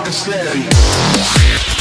Rockin' steady.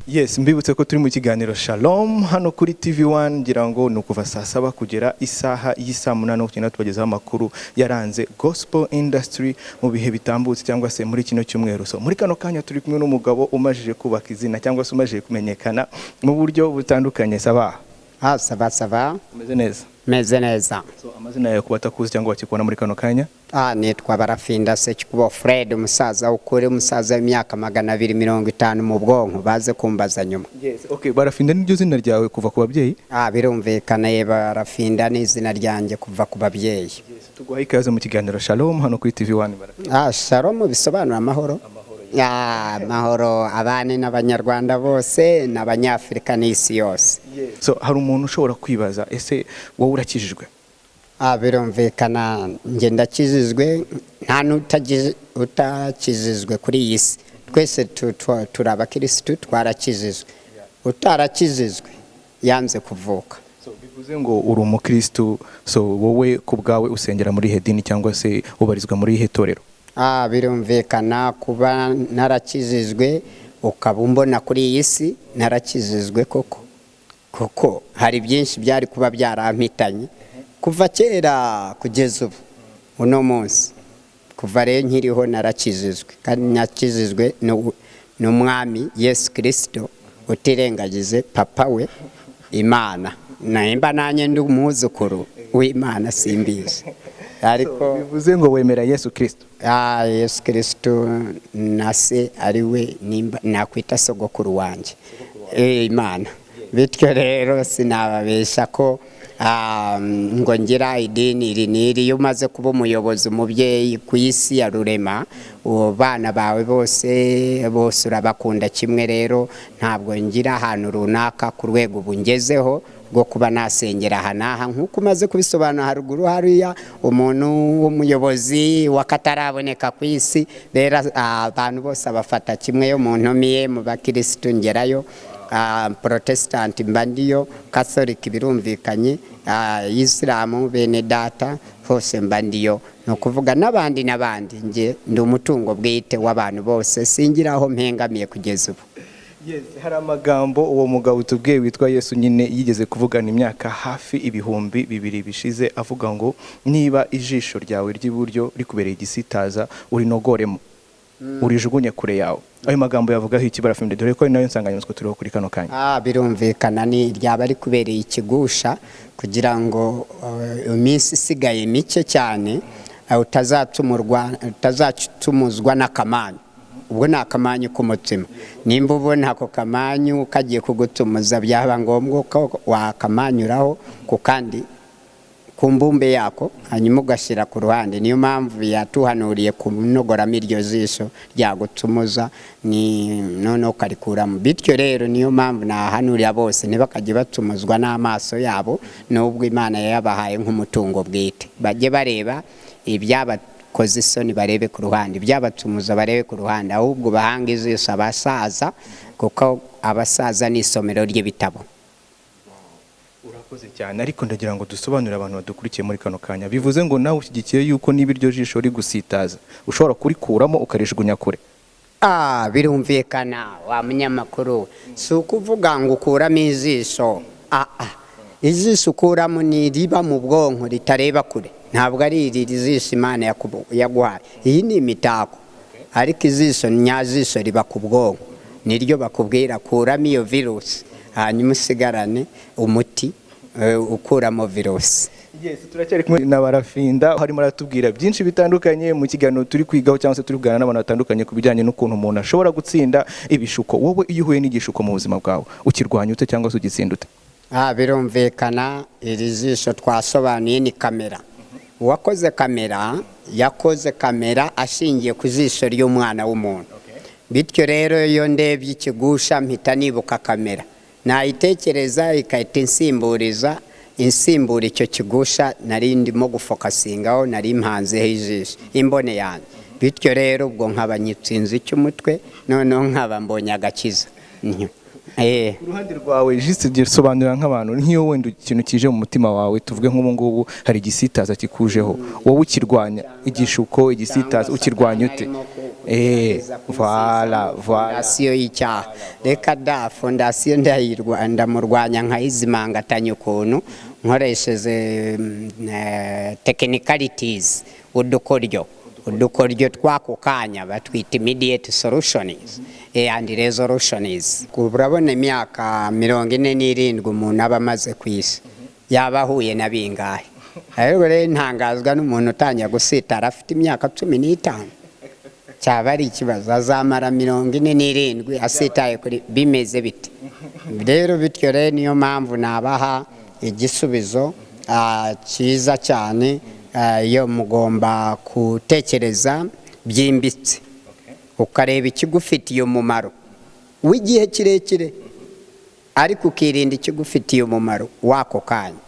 Yes, mbibutse ko turi mu kiganiro Shalom hano kuri TV1. Ngira ngo ni ukuva saa 7 kugera isaha y'isaa 8 aho tugenda tubagezaho amakuru yaranze gospel industry mu bihe bitambutse cyangwa se muri kino cyumweru. So muri kano kanya turi kumwe n'umugabo umajije kubaka izina cyangwa se umajije kumenyekana mu buryo butandukanye. Ça va? Ah, ça va, ça va. Umeze neza? Meze neza. So amazina yawe ku batakuzi cyangwa bakikubona muri kano kanya? Ah, nitwa Barafinda Sekikubo Fred, umusaza w'ukuri, umusaza w'imyaka 250 mu bwonko, baze kumbaza nyuma. Yes, okay, Barafinda niryo zina ryawe kuva ku babyeyi? Ah, birumvikana ye, Barafinda ni izina ryanjye kuva ku babyeyi. Yes, tuguhaye ikaze mu kiganiro Shalom hano kuri TV1, Barafinda. Ah, shalom bisobanura amahoro. Ah, amahoro abane n'Abanyarwanda bose n'Abanyafurika n'isi yose. So hari umuntu ushobora kwibaza, ese wowe urakijijwe? Ah, birumvikana, njye ndakijijwe, nta n'utakijijwe kuri iyi si. Twese turi abakirisitu, twarakijijwe. Utarakijijwe yanze kuvuka. So bivuze ngo uri umukristu. So wowe ku bwawe usengera muri ihe dini cyangwa se ubarizwa muri ihe torero? Ah, birumvikana, kuba narakijijwe ukaba umbona kuri iyi si, narakijijwe koko, kuko hari byinshi byari kuba byarampitanye kuva kera kugeza ubu uno munsi. Kuva rero nkiriho narakijijwe, kandi nakijijwe n'Umwami Yesu Kirisito, utirengagize papa we Imana. Nimba nanjye ndi umwuzukuru w'Imana simbizi, ariko Bivuze ngo wemera Yesu Kristo? Ah, Yesu Kristo na se ari we nimba nakwita sogokuru wanjye, Imana. Bityo rero sinababesha ko ngo ngira idini iri n'iri. Iyo umaze kuba umuyobozi, umubyeyi ku isi ya rurema, uwo bana bawe bose bose urabakunda kimwe. Rero ntabwo ngira ahantu runaka ku rwego ubu ngezeho rwo kuba nasengera aha n'aha, nk'uko umaze kubisobanura haruguru hariya, umuntu w'umuyobozi w'akataraboneka ku isi. Rero abantu bose abafata kimwe. Yo mu ntumiye mu bakirisitu ngerayo, Protestant mba ndiyo, Catholic birumvikanye, Isilamu bene data hose mba ndiyo, ni ukuvuga n'abandi n'abandi. Njye ndi umutungo bwite w'abantu bose, singira aho mpengamiye kugeza ubu. Yes, hari amagambo uwo mugabo tubwiye witwa Yesu nyine yigeze kuvugana imyaka hafi 2000 bishize, avuga ngo niba ijisho ryawe ry'iburyo rikubereye igisitaza, urinogoremo urijugunye kure yawe. Ayo magambo yavugaho iki, Barafinda, dore ko ari nayo nsanganyamatsiko turiho kuri kano kanya? Ah, birumvikana, ni ryaba rikubereye ikigusha kugira ngo iminsi isigaye mike cyane utazacumuzwa n'akamanyu. Ubwo ni akamanyu k'umutima. Nimba ubona ako kamanyu kagiye kugutumuza, byaba ngombwa ko wakamanyuraho ku kandi ku mbumbe yako, hanyuma ugashyira ku ruhande. Niyo mpamvu yatuhanuriye kunogoramo iryo jisho ryagutumuza, ni noneho ukarikuramo. Bityo rero niyo mpamvu nahanurira bose ntibakajye batumuzwa n'amaso yabo, nubwo Imana yabahaye nk'umutungo bwite. Bajye bareba ibyabakoze isoni, barebe ku ruhande, ibyabatumuza barebe ku ruhande, ahubwo bahange ijisho abasaza, kuko abasaza ni isomero ry'ibitabo. Urakoze cyane, ariko ndagira ngo dusobanurire abantu badukurikiye muri kano kanya. Bivuze ngo nawe ushyigikiye yuko niba iryo jisho rigusitaza ushobora kurikuramo ukarijugunya kure? Ah, birumvikana wa munyamakuru, si ukuvuga ngo ukuramo ijisho. Ah, ah. Ijisho ukuramo ni riba mu bwonko ritareba kure, ntabwo ari iri jisho Imana yaguhaye. Iyi ni imitako, ariko ijisho nyajisho riba ku bwonko, niryo bakubwira kuramo iyo virusi, hanyuma usigarane umuti ukuramo virusi. Yes, turacyari kumwe na Barafinda, harimo aratubwira byinshi bitandukanye mu kiganiro turi kwigaho cyangwa se turi kuganira n'abantu batandukanye ku bijyanye n'ukuntu umuntu ashobora gutsinda ibishuko. Wowe iyo uhuye n'igishuko mu buzima bwawe, ukirwanya ute cyangwa se ugitsinda ute? Ah, birumvikana, iri jisho twasobanuye ni kamera. Uwakoze kamera yakoze kamera ashingiye ku jisho ry'umwana w'umuntu. Bityo rero iyo ndebye ikigusha mpita nibuka kamera, nayitekereza ikahita insimburiza, insimbura icyo kigusha nari ndimo gufokasingaho, nari mpanzeho ijisho, imbone yanjye. Bityo rero ubwo nkaba nyitsinze icy'umutwe, noneho nkaba mbonye agakiza. Ntyo. Ku ruhande rwawe, juste sobanurira nk'abantu, nk'iyo wenda ikintu kije mu mutima wawe, tuvuge nk'ubu ngubu hari igisitaza kikujeho, wowe ukirwanya igishuko, igisitaza ukirwanya ute? Voilà, voilà. Fondasiyo y'icyaha, reka da. Fondasiyo ndamurwanya nkayizimangatanya ukuntu nkoresheje technicalities, udukoryo tw'ako kanya batwita immediate solutions and resolutions. Urabona imyaka 47 umuntu aba amaze ku isi, yaba ahuye na bingahe? Ariko rero ntangazwa n'umuntu utangira gusitara afite imyaka 15. Cyaba ari ikibazo. Azamara 47 asitaye kuri bimeze bite rero? Bityo rero niyo mpamvu nabaha igisubizo cyiza cyane. Iyo mugomba gutekereza byimbitse, ukareba ikigufitiye umumaro w'igihe kirekire, ariko ukirinda ikigufitiye umumaro w'ako kanya.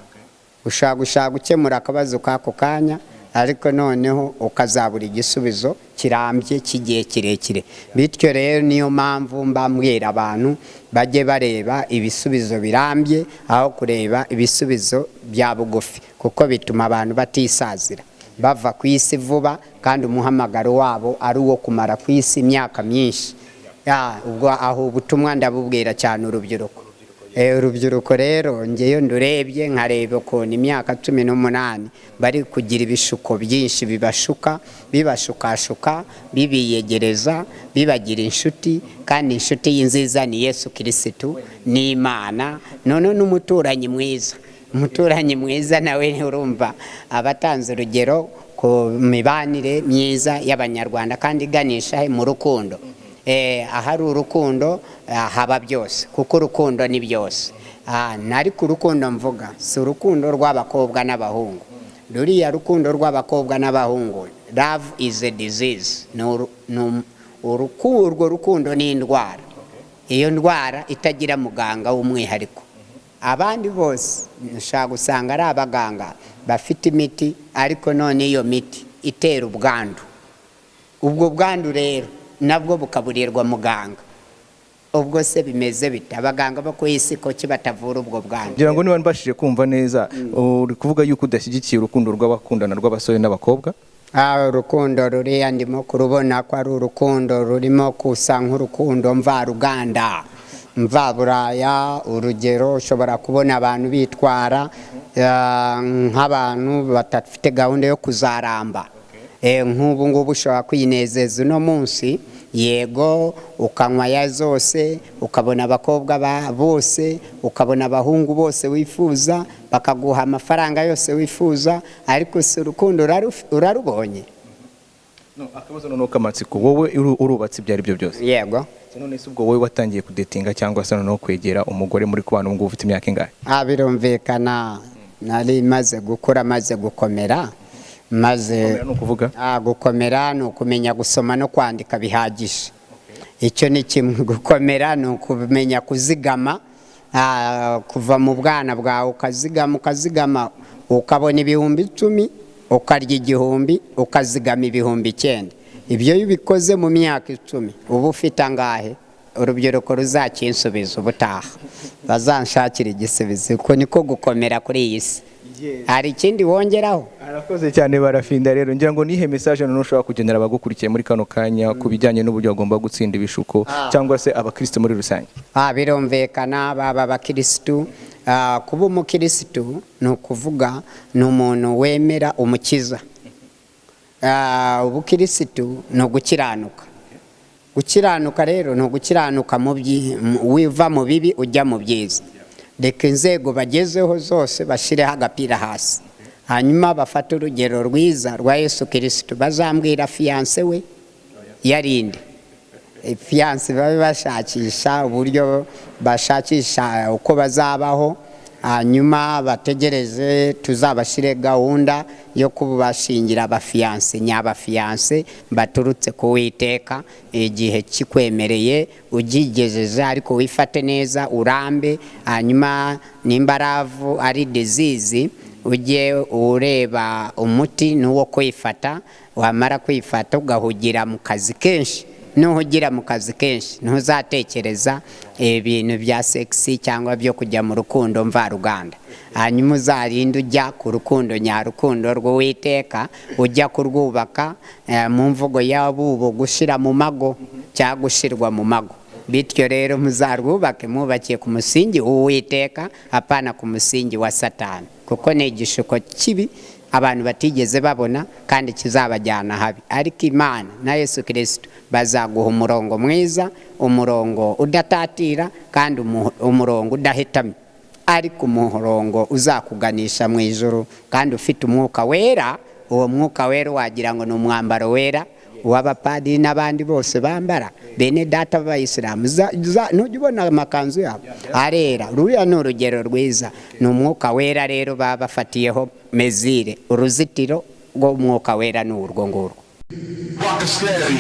Ushaka gushaka gukemura akabazo k'ako kanya, ariko noneho ukazabura igisubizo kirambye cy'igihe kirekire. Bityo rero niyo mpamvu mbambwira abantu bajye bareba ibisubizo birambye aho kureba ibisubizo bya bugufi, kuko bituma abantu batisazira bava ku isi vuba, kandi umuhamagaro wabo ari uwo kumara ku isi imyaka myinshi. Ubwo aho ubutumwa ndabubwira cyane urubyiruko. Urubyiruko rero, ngeyo ndurebye nkareba ukuntu imyaka 18 bari kugira ibishuko byinshi bibashuka, bibashukashuka, bibiyegereza, bibagira inshuti, kandi inshuti y'inziza ni Yesu Kirisitu, ni Imana. None n'umuturanyi mwiza, umuturanyi mwiza nawe urumva abatanze urugero ku mibanire myiza y'Abanyarwanda, kandi iganisha he? Mu rukundo. Ahari urukundo haba byose, kuko urukundo ni byose. Ariko urukundo mvuga si urukundo rw'abakobwa n'abahungu. Ruriya rukundo rw'abakobwa n'abahungu, love is a disease. Urwo rukundo ni indwara, iyo ndwara itagira muganga w'umwihariko. Abandi bose ushobora gusanga ari abaganga bafite imiti, ariko none iyo miti itera ubwandu. Ubwo bwandu rero nabwo bukaburirwa muganga. Ubwo se bimeze bite? Abaganga bo ku isi ko batavura ubwo bwandu? Ngira ngo niba mbashije kumva neza, uri kuvuga yuko udashyigikiye urukundo rw'abakundana rw'abasore n'abakobwa. Urukundo ruriya ndimo kurubona ko ari urukundo rurimo kusa nk'urukundo mvaruganda, mvaburaya. Urugero, ushobora kubona abantu bitwara nk'abantu badafite gahunda yo kuzaramba. Nk'ubu ngubu ushobora kwinezeza uno munsi, yego, ukanywa ya zose, ukabona abakobwa bose, ukabona abahungu bose wifuza, bakaguha amafaranga yose wifuza, ariko si urukundo urarubonye. No, akabazo noneho k'amatsiko: wowe urubatse ibyo ari byo byose? Yego. None se ubwo wowe watangiye kudatinga cyangwa se noneho kwegera umugore muri kubana ubu ngubu ufite imyaka ingahe? Birumvikana, nari maze gukura, maze gukomera, maze Gukomera ni ukuvuga? Gukomera ni ukumenya gusoma no kwandika bihagije. Icyo ni kimwe. Gukomera ni ukumenya kuzigama. Kuva mu bwana bwawe ukazigama, ukazigama, ukabona 10,000, ukarya 1,000, ukazigama 9,000. Ibyo iyo ubikoze mu myaka 10, uba ufite angahe? Urubyiruko ruzakinsubiza ubutaha, bazanshakira igisubizo. Uko niko gukomera kuri iyi si. Hari ikindi wongeraho? Arakoze cyane Barafinda. Rero ngira ngo nihe message noneho ushobora kugenera abagukurikiye muri kano kanya ku bijyanye n'uburyo bagomba gutsinda ibishuko, cyangwa se abakristo muri rusange? Birumvikana, baba abakirisitu. Kuba umukirisitu ni ukuvuga ni umuntu wemera umukiza. Ubukirisitu ni ugukiranuka. Gukiranuka rero ni ugukiranuka wiva mu bibi ujya mu byiza. Reka inzego bagezeho zose bashyireho agapira hasi, hanyuma bafate urugero rwiza rwa Yesu Kirisitu. Bazambwira fiancé we yarinde fiancé, babe bashakisha uburyo, bashakisha uko bazabaho, hanyuma bategereze tuzabashyire gahunda yo kubashingira abafiancé nyabafiancé baturutse ku Witeka. Igihe kikwemereye ugigejeje, ariko wifate neza, urambe. Hanyuma nimba love ari disease, ujye ureba umuti n'uwo kwifata. Wamara kwifata, ugahugira mu kazi kenshi. Nuhugira mu kazi kenshi, ntuzatekereza ibintu bya sex cyangwa byo kujya mu rukundo mvaruganda. Hanyuma uzarinde ujya ku rukundo nyarukundo rw'Uwiteka, ujya kurwubaka, mu mvugo y'abubu, gushyira mu mago cyangwa gushyirwa mu mago. Bityo rero muzarwubake mwubakiye ku musingi w'Uwiteka, apana ku musingi wa Satani, kuko ni igishuko kibi abantu batigeze babona kandi kizabajyana habi. Ariko Imana na Yesu Kirisito bazaguha umurongo mwiza, umurongo udatatira kandi umurongo udahetamye, ariko umurongo uzakuganisha mu ijuru kandi ufite Umwuka Wera. Uwo Mwuka Wera wagira ngo ni umwambaro wera uw'abapadiri n'abandi bose bambara, bene data b'abayisilamu. Nujya ubona amakanzu yabo arera. Ruriya ni urugero rwiza, ni Umwuka Wera rero baba bafatiyeho mesure. Uruzitiro rw'Umwuka Wera ni urwo ngurwo. Rock steady.